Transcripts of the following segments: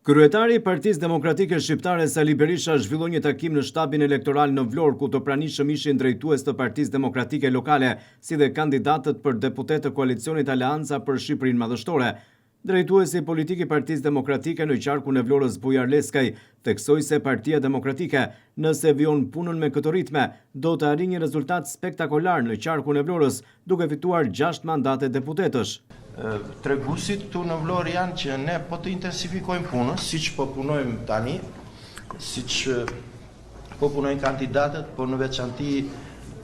Kryetari i Partisë Demokratike Shqiptare Sali Berisha zhvilloi një takim në shtabin elektoral në Vlorë ku të pranishëm ishin drejtues të Partisë Demokratike lokale, si dhe kandidatët për deputetë të koalicionit Aleanca për Shqipërinë Madhështore. Drejtuesi politik i Partisë Demokratike në qarkun e Vlorës Bujar Leskaj theksoi se Partia Demokratike, nëse vijon punën me këto ritme, do të arrijë një rezultat spektakolar në qarkun e Vlorës, duke fituar gjashtë mandate deputetësh. Treguesit këtu në Vlorë janë që ne po të intensifikojmë punën, siç po punojmë tani, siç Po punojnë kandidatët, po në veçanti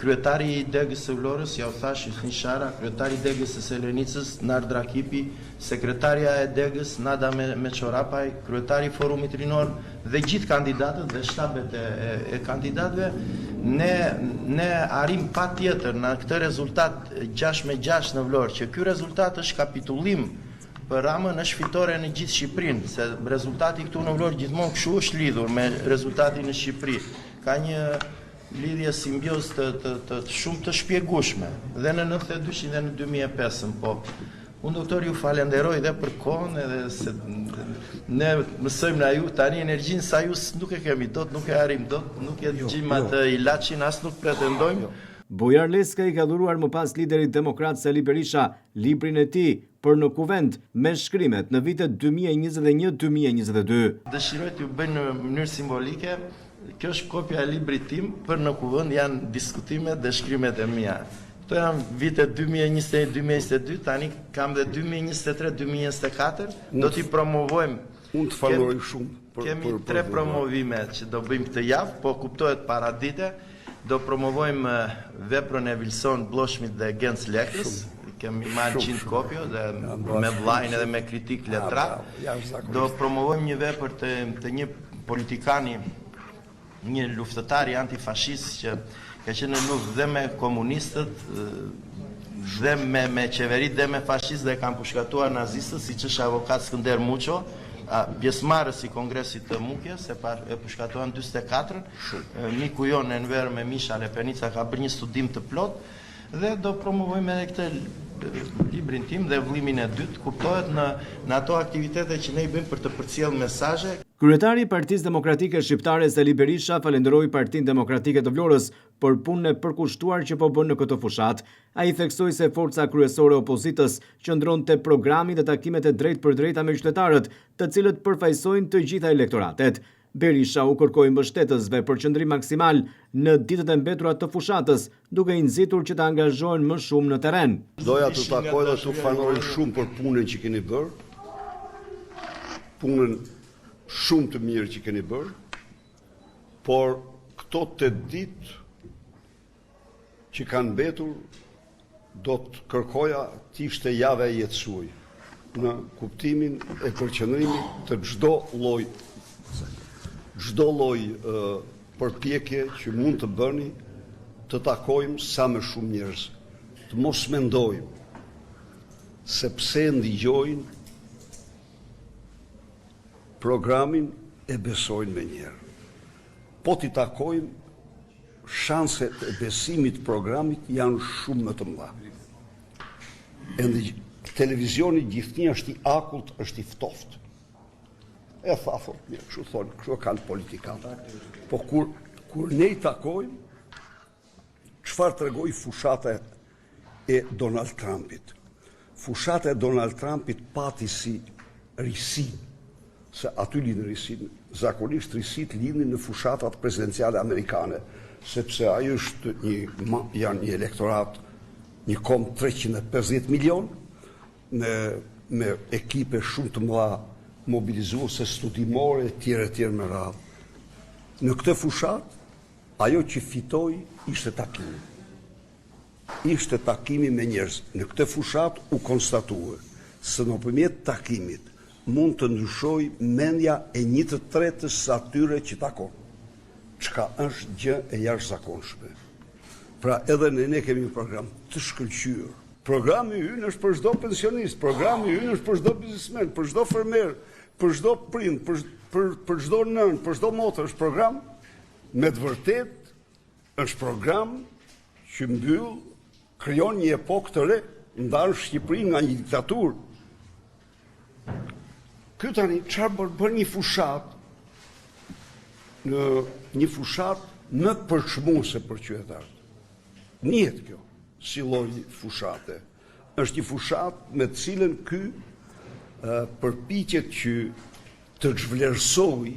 kryetari i degës së Vlorës, ja u thashë, Hysni Sharra, kryetari i degës së Selenicës, Nard Rakipi, sekretarja e degës, Nada Meçorapaj, kryetari i Forumit Rinor dhe gjithë kandidatët dhe shtabet e, e, e kandidatëve, ne ne arrijmë patjetër në këtë rezultat 6 me 6 në Vlorë, që ky rezultat është kapitullim Për Ramën është fitore në gjithë Shqipërinë, se rezultati këtu në Vlorë gjithmonë kështu është lidhur me rezultatin në Shqipëri. Ka një lidhje simbiozë të, të, të, të shumë të shpjegueshme dhe në 92-shin dhe në 2005-ën, po unë doktor ju falenderoj dhe për kohën edhe se ne mësojmë nga ju tani energjinë sa ju nuk e kemi dot, nuk e arrijmë dot, nuk e jo, gjejmë jo. atë ilaçin, as nuk pretendojmë. Jo. Bujar Leskaj i ka dhuruar më pas liderit demokrat Sali Berisha librin e tij Për në Kuvend, me shkrimet në vitet 2021, 2022. Dëshiroj t'ju bëj në mënyrë simbolike, kjo është kopja e librit tim, për në Kuvend janë diskutimet dhe shkrimet e mia. Këto janë vitet 2021, 2022, tani kam dhe 2023, 2024, do t'i promovojmë. Unë të falenderoj shumë për Kemi tre promovime që do bëjmë këtë javë, po kuptohet paradite. Do promovojmë veprën e Vilson Blloshmit dhe Genc Lekës. Kemi marrë 100 kopje dhe me vëllain edhe me kritikë letrare. Do promovojmë një vepër të të një politikani, një luftëtari antifashist që ka qenë në luftë dhe me komunistët dhe me me qeveritë dhe me fashistët dhe kanë pushkatuar nazistët, siç është avokat Skënder Muço, pjesëmarrës i Kongresit të Mukjes, e pa, e pushkatuan 44-ën. Miku jonë Enver Memisha Lepenica ka bërë një studim të plotë dhe do promovojmë edhe këtë librin tim dhe vëllimin e dytë, kuptohet në në ato aktivitete që ne i bëjmë për të përcjellë mesazhe. Kryetari i Partisë Demokratike Shqiptare Sali Berisha falënderoi Partinë Demokratike të Vlorës për punën e përkushtuar që po bën në këtë fushatë. Ai theksoi se forca kryesore e opozitës qëndron te programi dhe takimet e drejtpërdrejta me qytetarët, të cilët përfaqësojnë të gjitha elektoratet. Berisha u kërkoi mbështetësve përqendrim maksimal në ditët e mbetura të fushatës, duke i nxitur që të angazhohen më shumë në terren. Doja t'ju takoj dhe t'ju falënderoj shumë për punën që keni bërë, punën shumë të mirë që keni bërë, por këto 8 ditë që kanë mbetur do të kërkoja të ishte java e jetës suaj, në kuptimin e përqendrimit të çdo lloj çdo lloj përpjekje që mund të bëni të takojmë sa më shumë njerëz. Të mos mendojmë se pse ndigjojnë programin e besojnë menjëherë. Po t'i takojmë Shanset e besimit të programit janë shumë më të mëdha. Edhe televizioni gjithnjë është i akullt, është i ftoftë. E tha, thot, mirë, kështu thonë, kështu e kanë politikanët. Po kur, kur ne i takojmë, çfarë tregoi fushata e Donald Trumpit. Fushata e Donald Trumpit pati si risi, se aty lindin risitë, zakonisht risitë lindin në fushatat presidenciale amerikane, sepse ai është një, janë një elektorat, një komb 350 milion, me, me ekipe shumë të mëdha mobilizuese, studimore, e tjera, e tjera me radhë. Në këtë fushatë, ajo që fitoi ishte takimi. Ishte takimi me njerëz. Në këtë fushatë u konstatua se nëpërmjet takimit mund të ndryshojë mendja e një të tretës së atyre që takon, çka është gjë e jashtëzakonshme. Pra edhe ne ne kemi një program të shkëlqyer. Programi ynë është për çdo pensionist, programi ynë është për çdo biznesmen, për çdo fermer, për çdo prind, për për për çdo nënë, për çdo motër, është program me të vërtetë Është program që mbyll, krijon një epokë të re, ndan Shqipërinë nga një diktaturë. Ky tani çfarë bën? Bën një fushatë në një fushatë më përçmuese për qytetarët. Njihet kjo si lloj fushate. Është një fushatë me të cilën ky përpiqet që të zhvlerësojë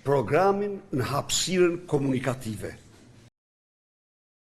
programin në hapësirën komunikative.